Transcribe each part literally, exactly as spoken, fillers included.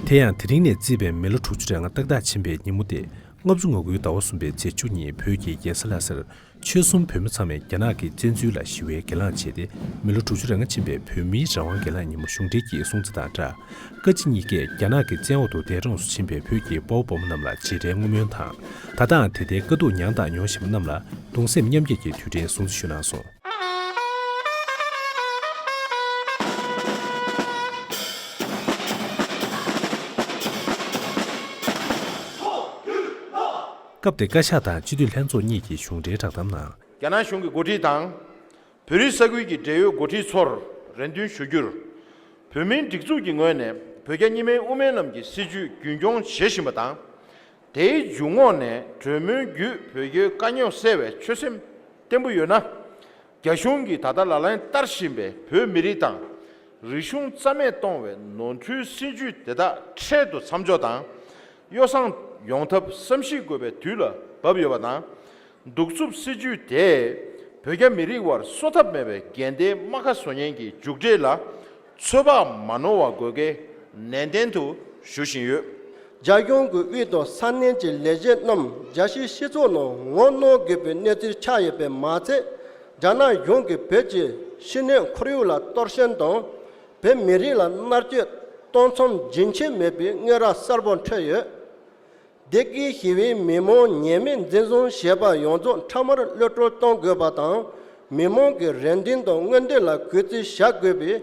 དེ་ཡང་དེ་རིང་ནས་བརྩིས་པའི་མི་ལོ་དྲུག་ཅུ་རེ་ལྔ་ཏག་ཏག་ཕྱིན་པའི་ཉིན་མོ་སྟེ། ལྔ་བཅུ་ང་དགུའི་ཟླ་བ་གསུམ་པའི་ཚེས་བཅུ་གཉིས་བོད་ཀྱི་རྒྱལ་ས་ལྷ་སར། ཆོལ་གསུམ་བོད་མི་ཚང་མས་རྒྱ་ནག་གི་བཙན་འཛུལ་ལ་ཞི་བའི་གྱེན་ལངས་བྱས་ཏེ། མི་ལོ་དྲུག་ཅུ་རེ་ལྔ་ཕྱིན་པའི་བོད་མིའི་རང་དབང་སྒེར་ལངས་ཉིན་མོ་གཞུང་འབྲེལ་གྱི་སྲུང་བརྩི་དང་སྦྲགས། བཀའ་སྤྱི་གཉིས་ཀས་རྒྱ་ནག་གི་བཙན་འོག་ཏུ་འདས་གྲོངས་སུ་ཕྱིན་པའི་བོད་ཀྱི་དཔའ་བོ་དཔའ་མོ་རྣམས་ལ་རྗེས་དྲན་བསྔོ་སྨོན་དང་། ད་ལྟའང་དེ་ལྟའི་དཀའ་སྡུག་མྱངས་དང་མྱོང་བཞིན་པ་རྣམས་ལ་གདུང་སེམས་མཉམ་སྐྱེད་ཀྱི་དུས་དྲན་སྲུང་བརྩི་ཞུས་གནང་སོང་། སྐབས་དེར་བཀའ་ཤག་དང་སྤྱི་འཐུས་ལྷན་ཚོགས་གཉིས་ཀྱིས་གཞུང་འབྲེལ་བསྒྲགས་གཏམ་ནང་། རྒྱ་ནག་གཞུང་གི་འགོ་ཁྲིད་དང་། བོད་རིགས་ས་ཁུལ་གྱི་འབྲེལ་ཡོད་འགོ་ཁྲིད་ཚོར་རེ་འདུན་ཞུ་རྒྱུར། བོད་མིའི་སྒྲིག་འཛུགས་ཀྱི་ངོས་ནས་བོད་རྒྱ་གཉིས་སྨན་དབུ་མའི་ལམ་གྱི་སྲིད་བྱུས་རྒྱུན་སྐྱོང་བྱེད་བཞིན་པ་དང་། དེའི་འཇུག་ངོགས་ནས་གྲོས་མོལ་བརྒྱུད་བོད་རྒྱའི་དཀའ་རྙོག་སེལ་བའི་ཆོད་སེམས་བརྟན་པོ་ཡོད་ན། རྒྱ་གཞུང་གིས་ད་ལྟ་ལག་ལེན་བསྟར་བཞིན་པའི་བོད་མི་རིགས་དང་། རིག་གཞུང་རྩ་མེད་གཏོང་བའི་ནོར་འཁྲུལ་སྲིད་བྱུས་དེ་དག་འཕྲལ་དུ་མཚམས་འཇོག་དང་། ཡོ་བསྲང་ཡོང་ཐབས་བསམ་གཞིག་དགོས་པའི་དུས་ལ་བབ་ཡོད་པ་དང་། གདུག་རྩུབ་སྲིད་བྱུས་དེས་བོད་རྒྱ་མི་རིགས་དབར་གསོ་ཐབས་མེད་པའི་འགལ་ཟླའི་རྨ་ཁ་བཟོ་མཁན་གྱི་མཇུག་འབྲས་ལ་ཚོད་དཔག་མ་ནོར་བ་དགོས་གལ་ནན་ཏན་དུ་ཞུ་བཞིན་ཡོད། རྒྱ་གཞུང་གི་དབུས་དང་ས་གནས་ཀྱི་ལས་བྱེད་རྣམས་རྒྱལ་སྤྱིའི་སྤྱི་ཚོགས་ནང་ངོ་གནོང་དགོས་པའི་གནས་ཚུལ་ཆགས་ཡོད་པས་མ་ཚད། རྒྱ་ནག་གཞུང་གིས་བོད་ཀྱི་ཕྱི་སྣོད་ཁོར་ཡུག་ལ་གཏོར་སྐྱོན་དང་། བོད་མི་རིགས་ལ་མནར་གཅོད་གཏོང་མཚམས་རྒྱུན་ཆད་མེད་པའི་དངོས་ར་གསལ་པོ་འཕྲོད་ཡོད། སྡེ་དགེའི་ཞི་བའི་མི་མང་ཉེས་མེད་འཛིན་བཟུང་བྱས་པ་ཡོངས་རྫོགས་འཕྲལ་མར་གློད་བཀྲོལ་གཏོང་དགོས་པ་དང་། མི་མང་གི་རེ་འདུན་དང་མངོན་འདོད་ལ་གུས་བརྩི་བྱ་དགོས་པའི་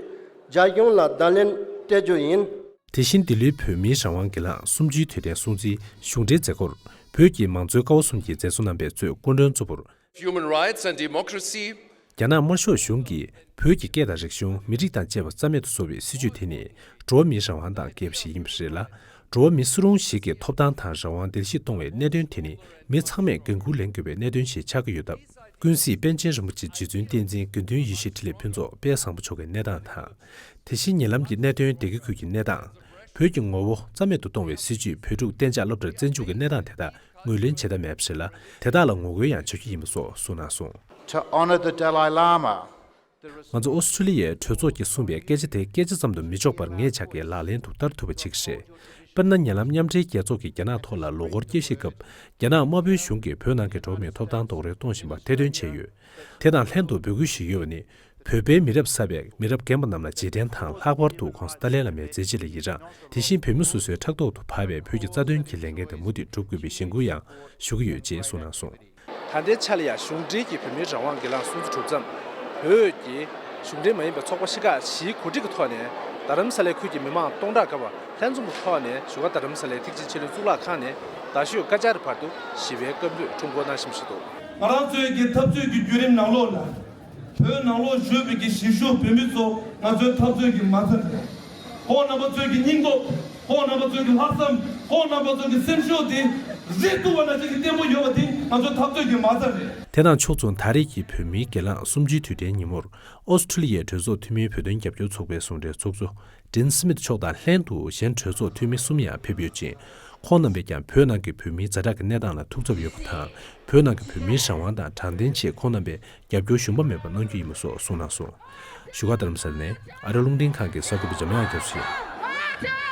རྒྱ་གཞུང་ལ་བརྡ་ལན་སྤྲད་རྒྱུ་ཡིན། དེ་བཞིན་འདི་ལོའི་བོད་མིའི་རང་དབང་སྒེར་ལངས་གསུམ་བཅུའི་དུས་དྲན་སྲུང་བརྩིའི་གཞུང་འབྲེལ་མཛད་སྒོར་བོད་ཀྱི་མང་གཙོའི་ཀ་བ་གསུམ་གྱི་མཛད་གཙོ་རྣམ་པས་གཙོས་སྐུ་མགྲོན་གཙོ་བོར། Human rights and democracy. རྒྱ་ནག་དམར་ཤོག་གཞུང་གིས་བོད་ཀྱི་སྐད་དང་རིག་གཞུང་། མི་རིགས་དང་བཅས་པ་རྩ་མེད་དུ་བཟོ་བའི་སྲིད་བྱུས་དེ་ནི་འགྲོ་བ་མིའི་རང་དབང་དང་འགལ་བ་ཞིག་ཡིན་པ་རེད་ལ། འགྲོ་བ་མི་སུ་རུང་ཞིག་གི་ཐོབ་ཐང་དང་རང་དབང་བརྡལ་བཤིག་གཏོང་བའི་གནད་དོན་དེ་ནི་མི་ཚང་མས་འགན་འཁུར་ལེན་དགོས་པའི་གནད་དོན་ཞིག་ཆགས་ཀྱི་ཡོད་སྟབས། ཀུན་གཟིགས་པཎ་ཆེན་རིན་པོ་ཆེ་རྗེ་བཙུན་བསྟན་འཛིན་དགེ་འདུན་ཡེ་ཤེས་འཕྲིན་ལས་ཕུན་ཚོགས་དཔལ་བཟང་པོ་མཆོག་གི་གནས་སྟངས་དང་། དེ་བཞིན་ཉེ་ལམ་གྱི་གནད་དོན་སྡེ་དགེ་ཁུལ་གྱི་གནས་སྟངས། བོད་ཀྱི་ངོ་བོ་རྩ་མེད་དུ་གཏོང་བའི་སྲིད་བྱུས་བོད་ཕྲུག་གཏན་འཇགས་སློབ་གྲྭར་བཙན་འཇུག་གི་གནས་སྟངས་དེ་དག་ངོས་ལེན་བྱེད་ཐབས་མེད་པ་རེད་ལ། དེ་དག་ལ་ངོ་རྒོལ་ཡང་བྱ་རྒྱུ་ཡིན་པ་སོགས་གསུངས་གནང་སོང་། To honor the Dalai Lama. ང་ཚོ་ཨོ་སི་ཁྲུ་ལི་ཡའི་གྲོས་ཚོགས་ཀྱིས་གསུངས་པའི་སྐད་ཆ་དེ་སྐད་ཆ་ཙམ་དུ་མི་འཇོག་པར་ངས་བྱ་དགའི་ལག་ལེན་དུ་བསྟར་ཐུབ་པ་བྱེད་ཀྱི་རེད། དཔེར་ན། ཉེ་ལམ་མཉམ་འབྲེལ་རྒྱལ་ཚོགས་ཀྱིས་རྒྱ་ནག་ཐོག་ལ་ལོ་འཁོར་དཀྱིལ་བཤད་སྐབས། རྒྱ་ནག་དམར་པོའི་གཞུང་གིས་བོད་ནང་གི་འགྲོ་བ་མིའི་ཐོབ་ཐང་རྡོག་རོལ་གཏོང་བཞིན་པ་ཐེར་འདོན་བྱས་ཡོད། དེ་དང་ལྷན་དུ་འབོད་སྐུལ་ཞུས་ཡོད་པ་ནི། བོད་པའི་མི་རབས་གསར་པས་མི་རབས་རྒན་པ་རྣམས་ལ་རྗེས་དྲན་དང་། ལྷག་པར་དུ་༸གོང་ས་ཏཱ་ལའི་བླ་མའི་མཛད་རྗེས་ལ་ཡི་རངས། དེ་བཞིན་བོད་མི་སོ་སོའི་ཕྲག་ཐོག་ཏུ་བབས་པའི་བོད་ཀྱི་རྩ་དོན་གྱི་ལས་འགན་དེ་མུ་མཐུད་སྒྲུབ་དགོས་པའི་གཞེན་སྐུལ་ཡང་ཞུ་གི་ཡོད་ཅེས་གསུངས་གནང་སོང་། ད་ལྟའི་ཆ་ལ་ཡང་གཞུང་འབྲེལ་གྱི་བོད་མིའི་རང་དབང་སྒེར་ལངས་སྲུང་བརྩི་གྲུབ་མཚམས། བོད་ཀྱི་གཞུང་འབྲེལ་མ་ཡིན་པའི་ཚོགས་པ་ཆེ་ཁག་བཞིའི་གོ་སྒྲིག་གི་ཐོག་ནས། རྡ་རམ་ས་ལའི་ཁུལ་གྱི་མི་མང་སྟོང་ཕྲག་བརྒལ་བ་ལྷན་འཛོམས་ཀྱི་ཐོག་ནས། བཞུགས་སྒར་རྡ་རམ་ས་ལའི་ཐེག་ཆེན་ཆོས་གླིང་གཙུག་ལག་ཁང་ནས་རྡ་ཤོད་ཀ་ཅཱ་རི་བར་དུ་ཞི་བའི་བཀའ་འབོད་ཁྲོམ་སྐོར་གནང་བཞིན་ཞིག་འདུག། ང་རང་ཚོའི་གི་འཐབ་རྩོད་ཀྱི་བརྒྱུད་རིམ་ནང་ལོགས་ལ། བོད་ནང་ལོགས་བཞུགས་པའི་གི་གཞིས་བཞུགས་བོད་མི་ཚོ་ང་ཚོའི་འཐབ་རྩོད་ཀྱི་མ་རྩ་རེད། ཁོང་རྣམ་པ་ཚོའི་གི་སྙིང་སྟོབས། ཁོང་རྣམ་པ་ཚོའི་གི་ལྷག་བསམ། ཁོང་རྣམ་པ་ཚོའི་གི་སེམས་ཤུགས་དེ་རེ་ལྟོས་པ་ནང་བཞིན་གྱི་བརྟན་པོ་ཡོད་པ་དེ་ང་ཚོའི་འཐབ་རྩོད་ཀྱི་མ་རྩ་རེད། དེ་དང་ཕྱོགས་མཚུངས། ད་རེས་ཀྱི་བོད་མིའི་སྒེར་ལངས་གསུམ་བཅུའི་དུས་དྲན་ཉིན་མོར། ཨོ་སི་ཁྲུ་ལི་ཡའི་གྲོས་ཚོགས་འཐུས་མིའི་བོད་དོན་རྒྱབ་སྐྱོར་ཚོགས་པའི་ཟུང་འབྲེལ་ཚོགས་གཙོ་ཌིན་སི་མིད་མཆོག་དང་ལྷན་དུ་གཞན་གྲོས་ཚོགས་འཐུས་མི་གསུམ་ཡང་ཕེབས་ཡོད་ཅིང་། ཁོང་རྣམ་པས་ཀྱང་བོད་ནང་གི་བོད་མིའི་ཛ་དྲག་གི་གནས་སྟངས་ལ་ཐུགས་འཚབ་ཡོད་པ་དང་། བོད་ནང་གི་བོད་མིའི་རང་དབང་དང་དྲང་བདེན་ཆེད་ཁོང་རྣམ་པས་རྒྱབ་སྐྱོར་ཞུམ་པ་མེད་པར་གནང་རྒྱུ་ཡིན་པ་སོགས་གསུངས་གནང་སོང་། བཞུགས་སྒར་རྡ་རམ་ས་ལ་ནས་ཨ་རི་རླུང་འཕྲིན་ཁང་གི་གསར་འགོད་པ་འཇམ་དབྱངས་རྒྱ་མཚོ་ཡིན།